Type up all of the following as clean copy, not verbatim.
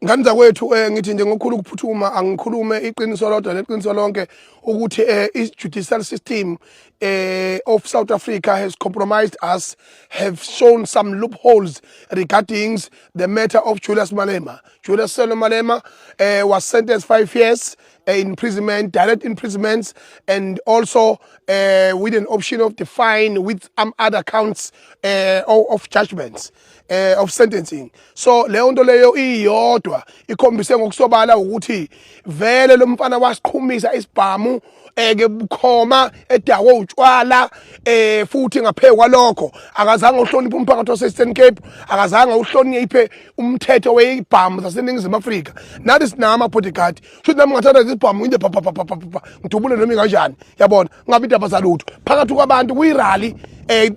Ngane zakwethu, ngithi nje ngokukhulu ukuphuthuma angikhulume iqiniso lodwa neqiniso lonke ukuthi i-judicial system of South Africa has compromised us, have shown some loopholes regarding the matter of Julius Malema. Julius Sello Malema was sentenced 5 years imprisonment, direct imprisonment, and also with an option of the fine with some other counts of judgments of sentencing. So leyo nto leyo iyodwa ikhombise ngokusobala ukuthi vele lo mfana wasiqhumisa isibhamu eke bukhoma edakwe utshwala, futhi ngaphezu kwalokho akazange uhloniphe umphakathi wase-Eastern Cape, akazange uhloniphe umthetho wezibhamu zaseNingizimu Afrika. Nathi sinawo ama-bodyguard, shuthi nami ngathatha isibhamu nginte pa pa pa pa pa pa, ngidubule noma kanjani, yabona, ngabe indaba zalutho phakathi kwabantu kwi-rally.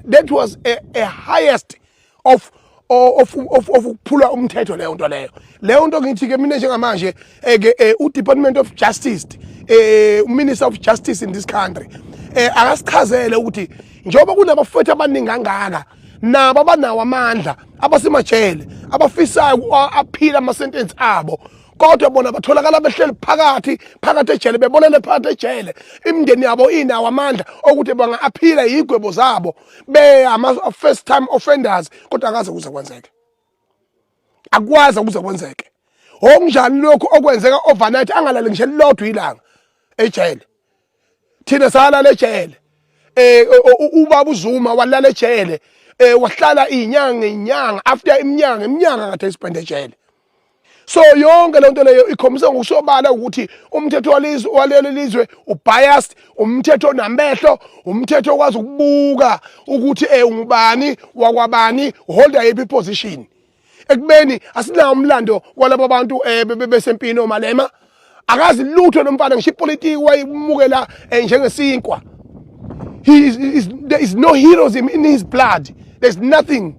That was a highest of ukuphula umthetho leyo nto leyo. Leyo nto ngithi ke mina njengamanje ke u-Department of Justice, Minister of Justice in this country, akasichazele ukuthi njengoba kunabafowethu abaningi kangaka nabo abanawo amandla abasemajele abafisayo aphila ama-sentence abo, kodwa bona batholakala behleli phakathi phakathi ejele, bebolele phakathi ejele, imindeni yabo inawo amandla okuthi banga-aphila yigwebo zabo be ama first time offenders, kodwa akaze kuze kwenzeke, akwazi ukuze kwenzeke. Okunjani lokhu okwenzeka overnight, angalali ngisho elilodwa ilanga ejele? Thina salala ejele, ubaba uZuma walala ejele, wahlala izinyanga inyanga after iminyaka iminyaka kade e-spend ejele. So yonke le nto leyo ikhombisa ngokusobala ukuthi umthetho walizwe waleli lizwe u-biased, umthetho onamehlo, umthetho okwazi ukubuka ukuthi ungubani wakwabani, holder yiphi position, ekubeni asinawo umlando walabo bantu besempini. OMalema akazi lutho nomfana, ngisho ipolitiki wayimukela njengesinkwa. He is, is, there is no heroism in his blood, there's nothing,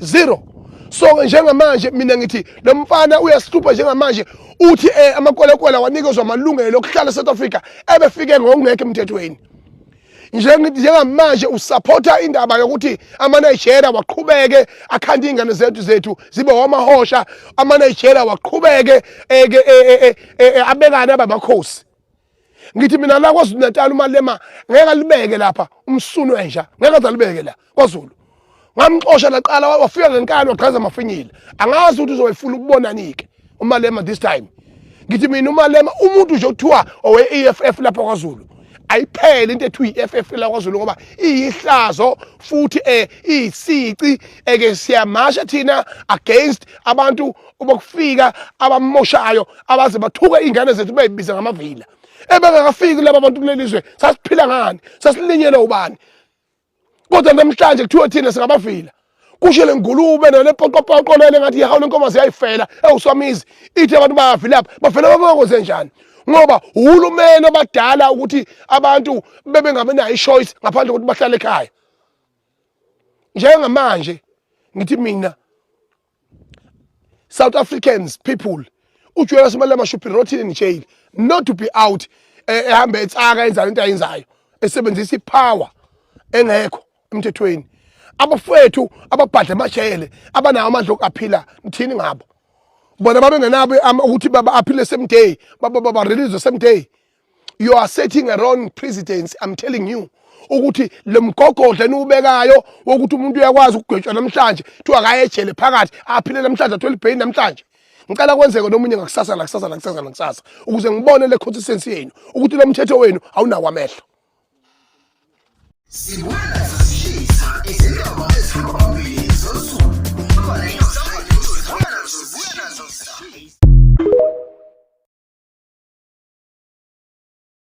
zero. So njengamanje mina ngithi lo mfana uyasihlupha njengamanje. Uthi amakwelekwele wanikezwa amalungelo okuhlala eSouth Africa ebefike ngokungekho emthethweni. Njengamanje usupporta indaba yokuthi ama-Nigeria waqhubeke akhanda iy'ngane zethu zibe omahosha, ama-Nigeria waqhubeke eke abekane abamakhosi. Ngithi mina la KwaZulu Natal uMalema ngeke alibeke lapha umsunu wenja, ngeke aze alibeke la KwaZulu. Ngamxosha laqala wafika ngenkani, wagqaza amafinyila. Angazi ukuthi uzoyifuna ukubonani-ke uMalema this time. Ngithi mina uMalema umuntu nje okuthiwa owe-EFF lapha KwaZulu, ayiphele into ethiwa i-EFF la KwaZulu ngoba iyihlazo futhi iyisici eke siyamasha thina against abantu bokufika abamoshayo abaze bathuke iy'ngane zethu beyibiza ngamavila ebengakafiki laba bantu kuleli zwe. Sasiphila ngani? Sasilinyelwe ubani? Kodwa namhlanje kuthiwa thina singabavila, kusho le ngulube nale poqopoqo lele ngathi ihawula inkomo ziyayifela ewuswamizi, ithi abantu bayavilapha. Bavela babakwenze njani? Ngoba uhulumeni abadala ukuthi abantu bebengabenayo i-choice ngaphandle kokuthi bahlale ekhaya. Njengamanje ngithi mina, South Africans people, uJulius Malema should be rotting in jail, not to be out ehambe etsaka enza into ayenzayo, esebenzisa i-power engekho emthethweni. Abafowethu ababhadla emajele abanawo amandla okuaphila, nithini ngabo? Bona babengenabo ukuthi baba aphile same day, baba baba release same day. You are setting a wrong precedence, I'm telling you, ukuthi lo mgogodla eniwubekayo wokuthi umuntu uyakwazi ukugwetshwa namhlanje, kuthiwa akaye ejele phakathi, aphile namhlanje, athole ibheyili namhlanje. Ngicela kwenzeke nomunye ngakusasa, nakusasa, nakusasa, nakusasa, ukuze ngibone le consistency yenu ukuthi lo mthetho wenu awunawo amehlo. Sibuya.